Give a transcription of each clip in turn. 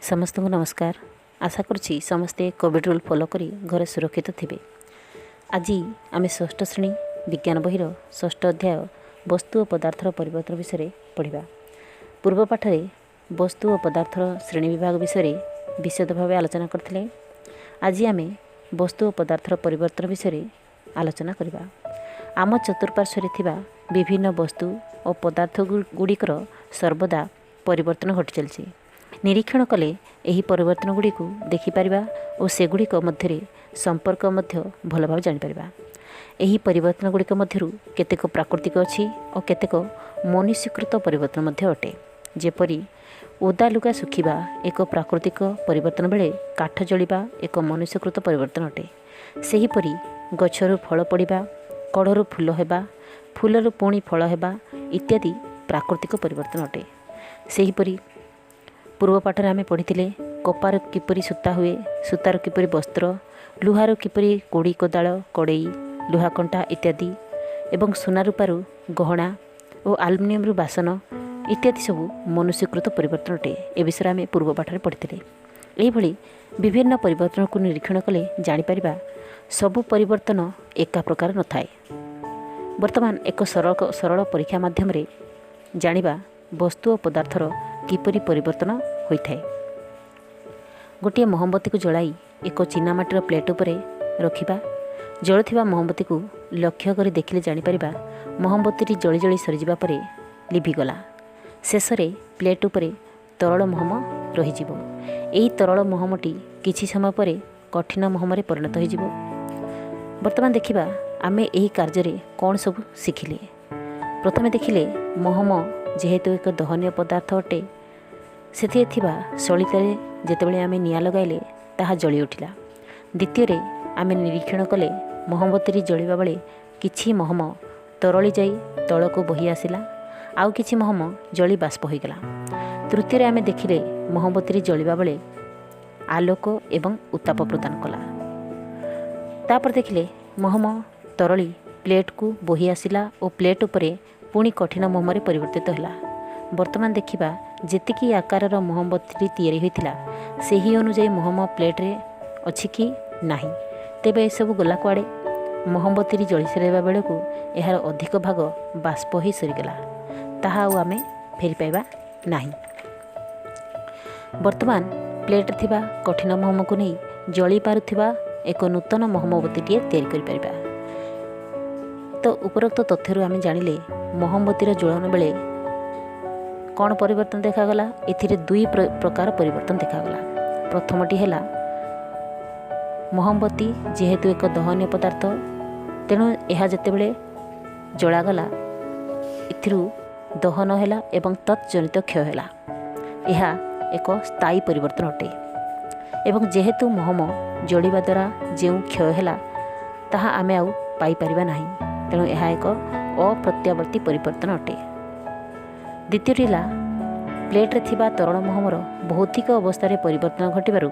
ସମସ୍ତଙ୍କୁ ନମସ୍କାର। ଆଶା କରୁଛି ସମସ୍ତେ କୋଭିଡ଼ ରୁଲ୍ ଫଲୋ କରି ଘରେ ସୁରକ୍ଷିତ ଥିବେ। ଆଜି ଆମେ ଷଷ୍ଠ ଶ୍ରେଣୀ ବିଜ୍ଞାନ ବହିର ଷଷ୍ଠ ଅଧ୍ୟାୟ ବସ୍ତୁ ଓ ପଦାର୍ଥର ପରିବର୍ତ୍ତନ ବିଷୟରେ ପଢ଼ିବା। ପୂର୍ବ ପାଠରେ ବସ୍ତୁ ଓ ପଦାର୍ଥର ଶ୍ରେଣୀ ବିଭାଗ ବିଷୟରେ ବିଶଦ ଭାବେ ଆଲୋଚନା କରିଥିଲେ। ଆଜି ଆମେ ବସ୍ତୁ ଓ ପଦାର୍ଥର ପରିବର୍ତ୍ତନ ବିଷୟରେ ଆଲୋଚନା କରିବା। ଆମ ଚତୁଃପାର୍ଶ୍ୱରେ ଥିବା ବିଭିନ୍ନ ବସ୍ତୁ ଓ ପଦାର୍ଥ ଗୁଡ଼ିକର ସର୍ବଦା ପରିବର୍ତ୍ତନ ଘଟି ଚାଲିଛି। ନିରୀକ୍ଷଣ କଲେ ଏହି ପରିବର୍ତ୍ତନ ଗୁଡ଼ିକୁ ଦେଖିପାରିବା ଓ ସେଗୁଡ଼ିକ ମଧ୍ୟରେ ସମ୍ପର୍କ ମଧ୍ୟ ଭଲ ଭାବେ ଜାଣିପାରିବା। ଏହି ପରିବର୍ତ୍ତନ ଗୁଡ଼ିକ ମଧ୍ୟରୁ କେତେକ ପ୍ରାକୃତିକ ଅଛି ଓ କେତେକ ମନୁଷ୍ୟକୃତ ପରିବର୍ତ୍ତନ ମଧ୍ୟ ଅଟେ। ଯେପରି ଓଦା ଲୁଗା ଶୁଖିବା ଏକ ପ୍ରାକୃତିକ ପରିବର୍ତ୍ତନ ବେଳେ କାଠ ଜଳିବା ଏକ ମନୁଷ୍ୟକୃତ ପରିବର୍ତ୍ତନ ଅଟେ। ସେହିପରି ଗଛରୁ ଫଳ ପଡ଼ିବା, କଢ଼ରୁ ଫୁଲ ହେବା, ଫୁଲରୁ ପୁଣି ଫଳ ହେବା ଇତ୍ୟାଦି ପ୍ରାକୃତିକ ପରିବର୍ତ୍ତନ ଅଟେ। ସେହିପରି ପୂର୍ବ ପାଠରେ ଆମେ ପଢ଼ିଥିଲେ କପାରୁ କିପରି ସୂତା ହୁଏ, ସୂତାରୁ କିପରି ବସ୍ତ୍ର, ଲୁହାରୁ କିପରି କୋଡ଼ି, କୋଦାଳ, କଡ଼େଇ, ଲୁହା କଣ୍ଟା ଇତ୍ୟାଦି ଏବଂ ସୁନା ରୂପାରୁ ଗହଣା ଓ ଆଲୁମିନିୟମରୁ ବାସନ ଇତ୍ୟାଦି ସବୁ ମନୁଷ୍ୟକୃତ ପରିବର୍ତ୍ତନ ଅଟେ। ଏ ବିଷୟରେ ଆମେ ପୂର୍ବ ପାଠରେ ପଢ଼ିଥିଲେ। ଏହିଭଳି ବିଭିନ୍ନ ପରିବର୍ତ୍ତନକୁ ନିରୀକ୍ଷଣ କଲେ ଜାଣିପାରିବା ସବୁ ପରିବର୍ତ୍ତନ ଏକା ପ୍ରକାର ନଥାଏ। ବର୍ତ୍ତମାନ ଏକ ସରଳ ପରୀକ୍ଷା ମାଧ୍ୟମରେ ଜାଣିବା ବସ୍ତୁ ଓ ପଦାର୍ଥର କିପରି ପରିବର୍ତ୍ତନ ହୋଇଥାଏ। ଗୋଟିଏ ମହମବତୀକୁ ଜଳାଇ ଏକ ଚୀନାମାଟିର ପ୍ଲେଟ୍ ଉପରେ ରଖିବା। ଜଳୁଥିବା ମହମବତୀକୁ ଲକ୍ଷ୍ୟ କରି ଦେଖିଲେ ଜାଣିପାରିବା ମହମବତୀଟି ଜଳି ଜଳି ସରିଯିବା ପରେ ଲିଭିଗଲା। ଶେଷରେ ପ୍ଲେଟ୍ ଉପରେ ତରଳ ମହମ ରହିଯିବ। ଏହି ତରଳ ମହମଟି କିଛି ସମୟ ପରେ କଠିନ ମହମରେ ପରିଣତ ହୋଇଯିବ। ବର୍ତ୍ତମାନ ଦେଖିବା ଆମେ ଏହି କାର୍ଯ୍ୟରେ କ'ଣ ସବୁ ଶିଖିଲେ। ପ୍ରଥମେ ଦେଖିଲେ ମହମ ଯେହେତୁ ଏକ ଦହନୀୟ ପଦାର୍ଥ ଅଟେ, ସେଥିରେ ଥିବା ସଳିତାରେ ଯେତେବେଳେ ଆମେ ନିଆଁ ଲଗାଇଲେ ତାହା ଜଳି ଉଠିଲା। ଦ୍ୱିତୀୟରେ ଆମେ ନିରୀକ୍ଷଣ କଲେ ମହମବତୀଟି ଜଳିବା ବେଳେ କିଛି ମହମ ତରଳି ଯାଇ ତଳକୁ ବୋହି ଆସିଲା, ଆଉ କିଛି ମହମ ଜଳି ବାଷ୍ପ ହୋଇଗଲା। ତୃତୀୟରେ ଆମେ ଦେଖିଲେ ମହମବତୀଟି ଜଳିବା ବେଳେ ଆଲୋକ ଏବଂ ଉତ୍ତାପ ପ୍ରଦାନ କଲା। ତାପରେ ଦେଖିଲେ ମହମ ତରଳି ପ୍ଲେଟ୍କୁ ବୋହି ଆସିଲା ଓ ପ୍ଲେଟ୍ ଉପରେ ପୁଣି କଠିନ ମହମରେ ପରିବର୍ତ୍ତିତ ହେଲା। ବର୍ତ୍ତମାନ ଦେଖିବା ଯେତିକି ଆକାରର ମହମବତୀଟି ତିଆରି ହୋଇଥିଲା ସେହି ଅନୁଯାୟୀ ମହମ ପ୍ଲେଟ୍ରେ ଅଛି କି ନାହିଁ। ତେବେ ଏସବୁ ଗଲା କୁଆଡ଼େ? ମହମବତୀଟି ଜଳି ସରିବା ବେଳକୁ ଏହାର ଅଧିକ ଭାଗ ବାଷ୍ପ ହୋଇ ସରିଗଲା, ତାହା ଆଉ ଆମେ ଫେରି ପାଇବା ନାହିଁ। ବର୍ତ୍ତମାନ ପ୍ଲେଟ୍ରେ ଥିବା କଠିନ ମହମକୁ ନେଇ ଜଳି ପାରୁଥିବା ଏକ ନୂତନ ମହମବତୀଟିଏ ତିଆରି କରିପାରିବା। ତ ଉପରୋକ୍ତ ତଥ୍ୟରୁ ଆମେ ଜାଣିଲେ ମହମବତୀର ଜ୍ୱଳନ ବେଳେ କ'ଣ ପରିବର୍ତ୍ତନ ଦେଖାଗଲା। ଏଥିରେ ଦୁଇ ପ୍ରକାର ପରିବର୍ତ୍ତନ ଦେଖାଗଲା। ପ୍ରଥମଟି ହେଲା ମହମବତୀ ଯେହେତୁ ଏକ ଦହନୀୟ ପଦାର୍ଥ, ତେଣୁ ଏହା ଯେତେବେଳେ ଜଳାଗଲା ଏଥିରୁ ଦହନ ହେଲା ଏବଂ ତତ୍ଜନିତ କ୍ଷୟ ହେଲା। ଏହା ଏକ ସ୍ଥାୟୀ ପରିବର୍ତ୍ତନ ଅଟେ। ଏବଂ ଯେହେତୁ ମହମ ଜଳିବା ଦ୍ୱାରା ଯେଉଁ କ୍ଷୟ ହେଲା ତାହା ଆମେ ଆଉ ପାଇପାରିବା ନାହିଁ, ତେଣୁ ଏହା ଏକ ଅପ୍ରତ୍ୟାବର୍ତ୍ତୀ ପରିବର୍ତ୍ତନ ଅଟେ। ଦ୍ୱିତୀୟଟି ହେଲା ପ୍ଲେଟ୍ରେ ଥିବା ତରଳ ମହମର ଭୌତିକ ଅବସ୍ଥାରେ ପରିବର୍ତ୍ତନ ଘଟିବାରୁ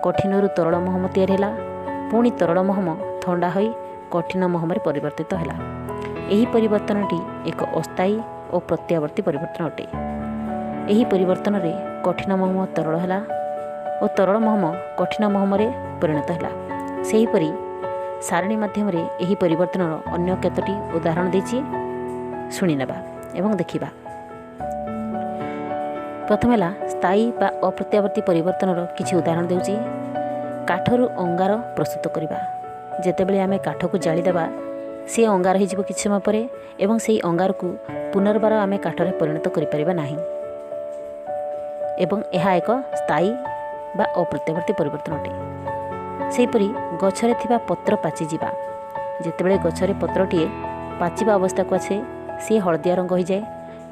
କଠିନରୁ ତରଳ ମହମ ତିଆରି ହେଲା, ପୁଣି ତରଳ ମହମ ଥଣ୍ଡା ହୋଇ କଠିନ ମହମରେ ପରିବର୍ତ୍ତିତ ହେଲା। ଏହି ପରିବର୍ତ୍ତନଟି ଏକ ଅସ୍ଥାୟୀ ଓ ପ୍ରତ୍ୟାବର୍ତ୍ତୀ ପରିବର୍ତ୍ତନ ଅଟେ। ଏହି ପରିବର୍ତ୍ତନରେ କଠିନ ମହମ ତରଳ ହେଲା ଓ ତରଳ ମହମ କଠିନ ମହମରେ ପରିଣତ ହେଲା। ସେହିପରି ସାରଣୀ ମାଧ୍ୟମରେ ଏହି ପରିବର୍ତ୍ତନର ଅନ୍ୟ କେତୋଟି ଉଦାହରଣ ଦେଇଛି, ଶୁଣିନେବା ଏବଂ ଦେଖିବା। ପ୍ରଥମ ହେଲା ସ୍ଥାୟୀ ବା ଅପ୍ରତ୍ୟାବର୍ତ୍ତୀ ପରିବର୍ତ୍ତନର କିଛି ଉଦାହରଣ ଦେଉଛି। କାଠରୁ ଅଙ୍ଗାର ପ୍ରସ୍ତୁତ କରିବା। ଯେତେବେଳେ ଆମେ କାଠକୁ ଜାଳିଦେବା ସିଏ ଅଙ୍ଗାର ହୋଇଯିବ କିଛି ସମୟ ପରେ, ଏବଂ ସେହି ଅଙ୍ଗାରକୁ ପୁନର୍ବାର ଆମେ କାଠରେ ପରିଣତ କରିପାରିବା ନାହିଁ, ଏବଂ ଏହା ଏକ ସ୍ଥାୟୀ ବା ଅପ୍ରତ୍ୟାବର୍ତ୍ତୀ ପରିବର୍ତ୍ତନ ଅଟେ। ସେହିପରି ଗଛରେ ଥିବା ପତ୍ର ପାଚିଯିବା। ଯେତେବେଳେ ଗଛରେ ପତ୍ରଟିଏ ପାଚିବା ଅବସ୍ଥାକୁ ଆସେ ସିଏ ହଳଦିଆ ରଙ୍ଗ ହୋଇଯାଏ,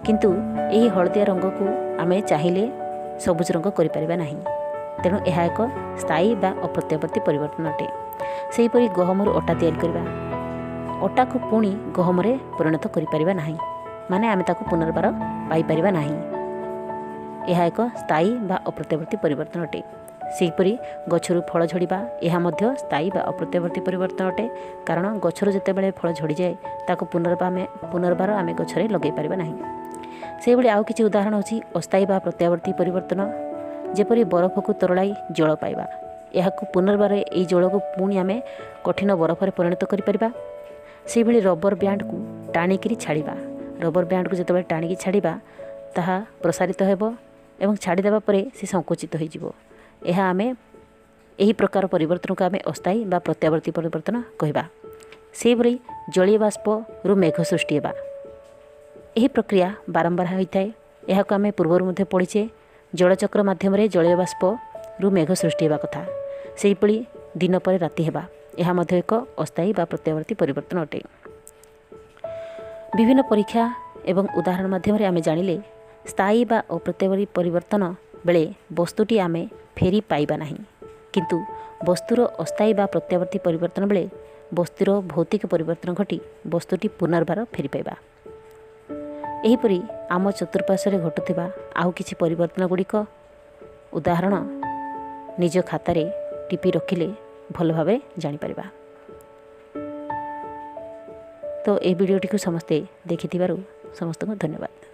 କିନ୍ତୁ ଏହି ହଳଦିଆ ରଙ୍ଗକୁ ଆମେ ଚାହିଁଲେ ସବୁଜ ରଙ୍ଗ କରିପାରିବା ନାହିଁ, ତେଣୁ ଏହା ଏକ ସ୍ଥାୟୀ ବା ଅପ୍ରତ୍ୟାବର୍ତ୍ତୀ ପରିବର୍ତ୍ତନ ଅଟେ। ସେହିପରି ଗହମରୁ ଅଟା ତିଆରି କରିବା। ଅଟାକୁ ପୁଣି ଗହମରେ ପରିଣତ କରିପାରିବା ନାହିଁ, ମାନେ ଆମେ ତାକୁ ପୁନର୍ବାର ପାଇପାରିବା ନାହିଁ। ଏହା ଏକ ସ୍ଥାୟୀ ବା ଅପ୍ରତ୍ୟାବର୍ତ୍ତୀ ପରିବର୍ତ୍ତନ ଅଟେ। ସେହିପରି ଗଛରୁ ଫଳ ଝଡ଼ିବା, ଏହା ମଧ୍ୟ ସ୍ଥାୟୀ ବା ଅପ୍ରତ୍ୟାବର୍ତ୍ତୀ ପରିବର୍ତ୍ତନ ଅଟେ, କାରଣ ଗଛରୁ ଯେତେବେଳେ ଫଳ ଝଡ଼ିଯାଏ ତାକୁ ପୁନର୍ବାର ଆମେ ଗଛରେ ଲଗାଇ ପାରିବା ନାହିଁ। ସେହିଭଳି ଆଉ କିଛି ଉଦାହରଣ ହେଉଛି ଅସ୍ଥାୟୀ ବା ପ୍ରତ୍ୟାବର୍ତ୍ତୀ ପରିବର୍ତ୍ତନ। ଯେପରି ବରଫକୁ ତରଳାଇ ଜଳ ପାଇବା, ଏହାକୁ ପୁନର୍ବାର ଏହି ଜଳକୁ ପୁଣି ଆମେ କଠିନ ବରଫରେ ପରିଣତ କରିପାରିବା। ସେହିଭଳି ରବର ବ୍ୟାଣ୍ଡକୁ ଟାଣିକିରି ଛାଡ଼ିବା। ରବର ବ୍ୟାଣ୍ଡକୁ ଯେତେବେଳେ ଟାଣିକି ଛାଡ଼ିବା, ତାହା ପ୍ରସାରିତ ହେବ ଏବଂ ଛାଡ଼ିଦେବା ପରେ ସେ ସଙ୍କୁଚିତ ହୋଇଯିବ। ଏହା ଆମେ ଏହି ପ୍ରକାର ପରିବର୍ତ୍ତନକୁ ଆମେ ଅସ୍ଥାୟୀ ବା ପ୍ରତ୍ୟାବର୍ତ୍ତୀ ପରିବର୍ତ୍ତନ କହିବା। ସେହିପରି ଜଳୀୟ ବାଷ୍ପରୁ ମେଘ ସୃଷ୍ଟି ହେବା, ଏହି ପ୍ରକ୍ରିୟା ବାରମ୍ବାର ହୋଇଥାଏ। ଏହାକୁ ଆମେ ପୂର୍ବରୁ ମଧ୍ୟ ପଢ଼ିଛେ, ଜଳଚକ୍ର ମାଧ୍ୟମରେ ଜଳୀୟ ବାଷ୍ପରୁ ମେଘ ସୃଷ୍ଟି ହେବା କଥା। ସେହିଭଳି ଦିନ ପରେ ରାତି ହେବା, ଏହା ମଧ୍ୟ ଏକ ଅସ୍ଥାୟୀ ବା ପ୍ରତ୍ୟାବର୍ତ୍ତୀ ପରିବର୍ତ୍ତନ ଅଟେ। ବିଭିନ୍ନ ପରୀକ୍ଷା ଏବଂ ଉଦାହରଣ ମାଧ୍ୟମରେ ଆମେ ଜାଣିଲେ, ସ୍ଥାୟୀ ବା ଅପ୍ରତ୍ୟାବର୍ତ୍ତୀ ପରିବର୍ତ୍ତନ ବେଳେ ବସ୍ତୁଟି ଆମେ ଫେରି ପାଇବା ନାହିଁ, କିନ୍ତୁ ବସ୍ତୁର ଅସ୍ଥାୟୀ ବା ପ୍ରତ୍ୟାବର୍ତ୍ତୀ ପରିବର୍ତ୍ତନ ବେଳେ ବସ୍ତୁର ଭୌତିକ ପରିବର୍ତ୍ତନ ଘଟି ବସ୍ତୁଟି ପୁନର୍ବାର ଫେରି ପାଇବା। ଏହିପରି ଆମ ଚତୁଃପାର୍ଶ୍ୱରେ ଘଟୁଥିବା ଆଉ କିଛି ପରିବର୍ତ୍ତନ ଗୁଡ଼ିକ ଉଦାହରଣ ନିଜ ଖାତାରେ ଟିପି ରଖିଲେ ଭଲ ଭାବେ ଜାଣିପାରିବା। ତ ଏହି ଭିଡ଼ିଓଟିକୁ ସମସ୍ତେ ଦେଖିଥିବାରୁ ସମସ୍ତଙ୍କୁ ଧନ୍ୟବାଦ।